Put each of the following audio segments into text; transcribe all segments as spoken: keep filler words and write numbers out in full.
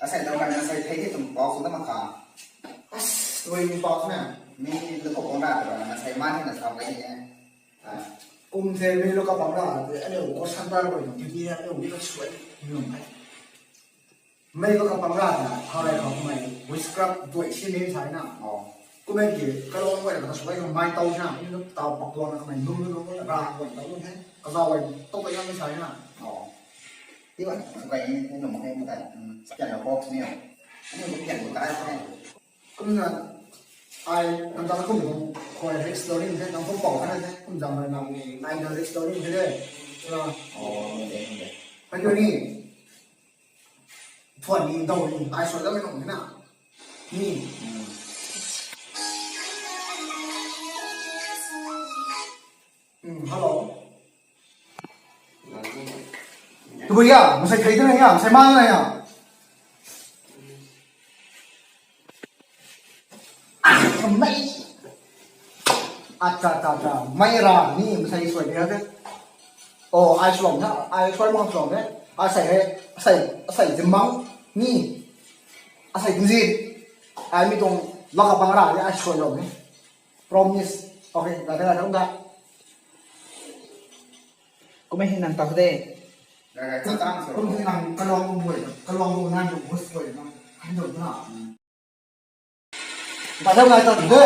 Asei lou kan asei thei di tum pau sw na mak ka. As, wei mi pau sw na. Mi lu ko pon ra ta na asei man na sa wei ni. Kum the mi lu ka pang ra, ane ko san ra ko ti ti ane wi ka sw ai. Mei lu ka pang ra na, how lai ka mei witchcraft dui si ni sai na. Kum e ki ka long wei ka sw ai mai tau na, ni ta pak tuang na mei num num ra ko tau ni. Ka za wei to ka yang ni sai na. Ti wan, sukai ni, ni num hei mutai. Sian na box ni. Ni num sian mutai. Kumna, ai, nang ta kum nung, koi risk lo ni the, nang kum pau na the, kum jam na nang ni, nai na risk lo ni the de. Sa. Oh, ni de, ni de. Kan yo ni. Thuan ni, dau ni, ai soi dau ni nung na. Ni. Hello. Tabui ya, masei thei na ya, masei man na ya. Ah, mei. Acha, acha, acha. Mei ra ni, masei sui dia de. Oh, ai suang na, ai suai mang suang de. Asei he, asei, asei jimang ni. Asei tu ji. Ai mi tuang laka bang ra ni, ai sui lo ni. Promise. Okay, da da da da. Kumei hin nang ta de. Kum hin nang kalong bui, kalong bui nang tu bus bui nang. Kan do na. Ba da ngai ta de.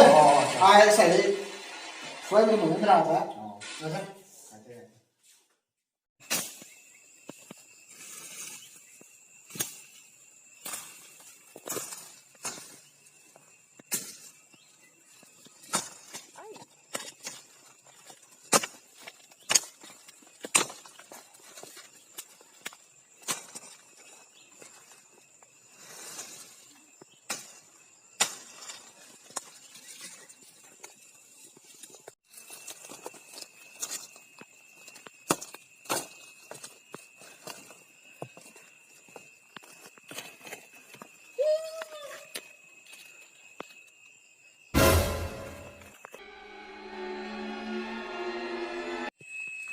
Ai sai de. Suai mi mun na ta.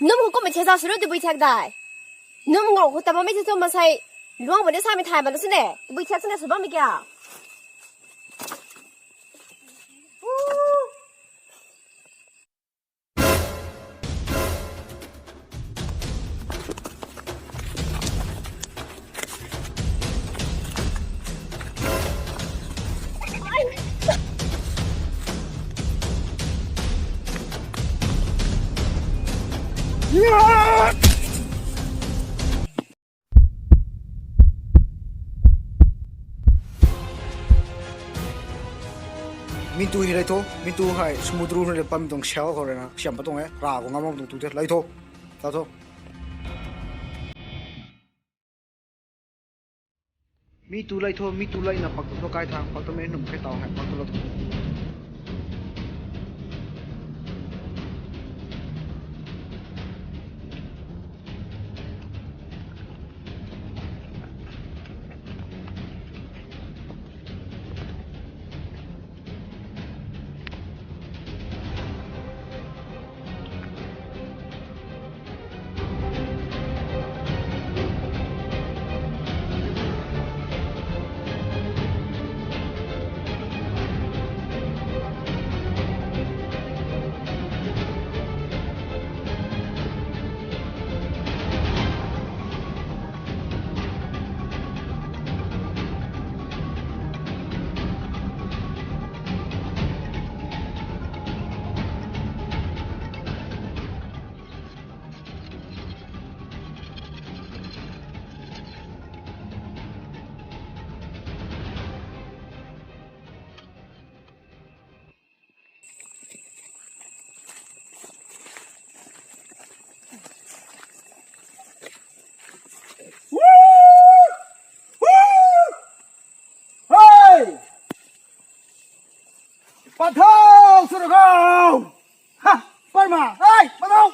Num khou kummei thiak zau sw ru tabui thiak dai. Num ngau khou tabamei thiak thu masei luang bam ni samei thay bam na sini. Tabui thiak sini sw bammei kya? Mi tu hei lai tho, mi tu hei samudra hei le pam tuang sel khou rui na siam pat tuang e, ra khou ngam bam tuang tu the, lai tho, ta tho. Mi tu lai tho, mi tu lai na pak tu tho kai thang, pak tu mei num khe tau hei, pak tu la tho. Hey! Pathau suru khou! Ha! Parma! Hey! Pathau!